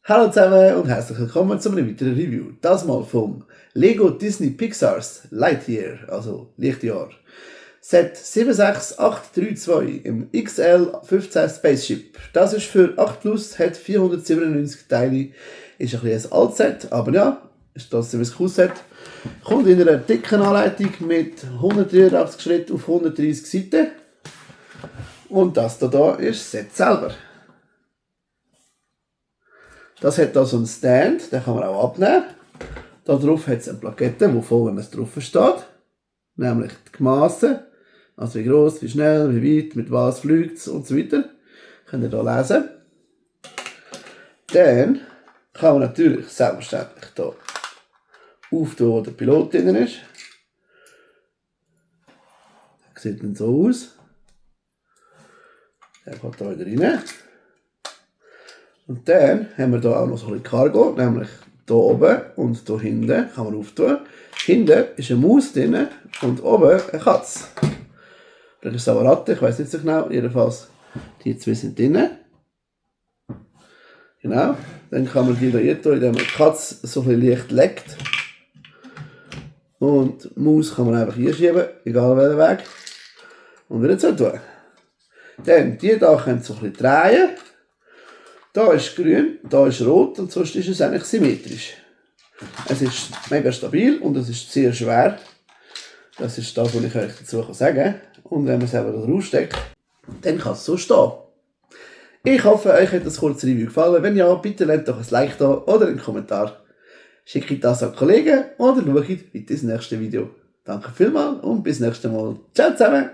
Hallo zusammen und herzlich willkommen zu einem weiteren Review. Das mal vom Lego Disney Pixar's Lightyear, also Lichtjahr. Set 76832 im XL15 Spaceship. Das ist für 8 Plus, hat 497 Teile, ist ein bisschen ein Altset, aber ja, ist trotzdem ein cooles Set. Kommt in einer dicken Anleitung mit 183 Schritten auf 130 Seiten. Und das hier ist das Set selber. Das hat hier so einen Stand, den kann man auch abnehmen. Da drauf hat es eine Plakette, wo vorne drauf steht. Nämlich die Maße, also wie gross, wie schnell, wie weit, mit was fliegt es und so weiter. Könnt ihr hier lesen. Dann kann man natürlich selbstverständlich hier auftun, wo der Pilot drin ist. Das sieht dann so aus. Der kommt hier wieder rein. Und dann haben wir hier auch noch so ein Cargo, nämlich hier oben und hier hinten kann man auftun. Hinten ist eine Maus drin und oben eine Katze. Vielleicht ist es auch eine Ratte, ich weiß nicht so genau. Jedenfalls, die zwei sind drin. Genau. Dann kann man die hier tun, indem man die Katze so ein bisschen leicht legt. Und die Maus kann man einfach hier schieben, egal welchen Weg. Und wieder so tun. Dann, die hier können so ein bisschen drehen. Da ist grün, da ist rot und sonst ist es eigentlich symmetrisch. Es ist mega stabil und es ist sehr schwer. Das ist das, was ich euch dazu sagen kann. Und wenn man es selber da raussteckt, dann kann es so stehen. Ich hoffe, euch hat das kurze Review gefallen. Wenn ja, bitte lasst doch ein Like da oder einen Kommentar. Schickt das an Kollegen oder schaut weiter ins nächste Video. Danke vielmals und bis nächstes Mal. Ciao zusammen!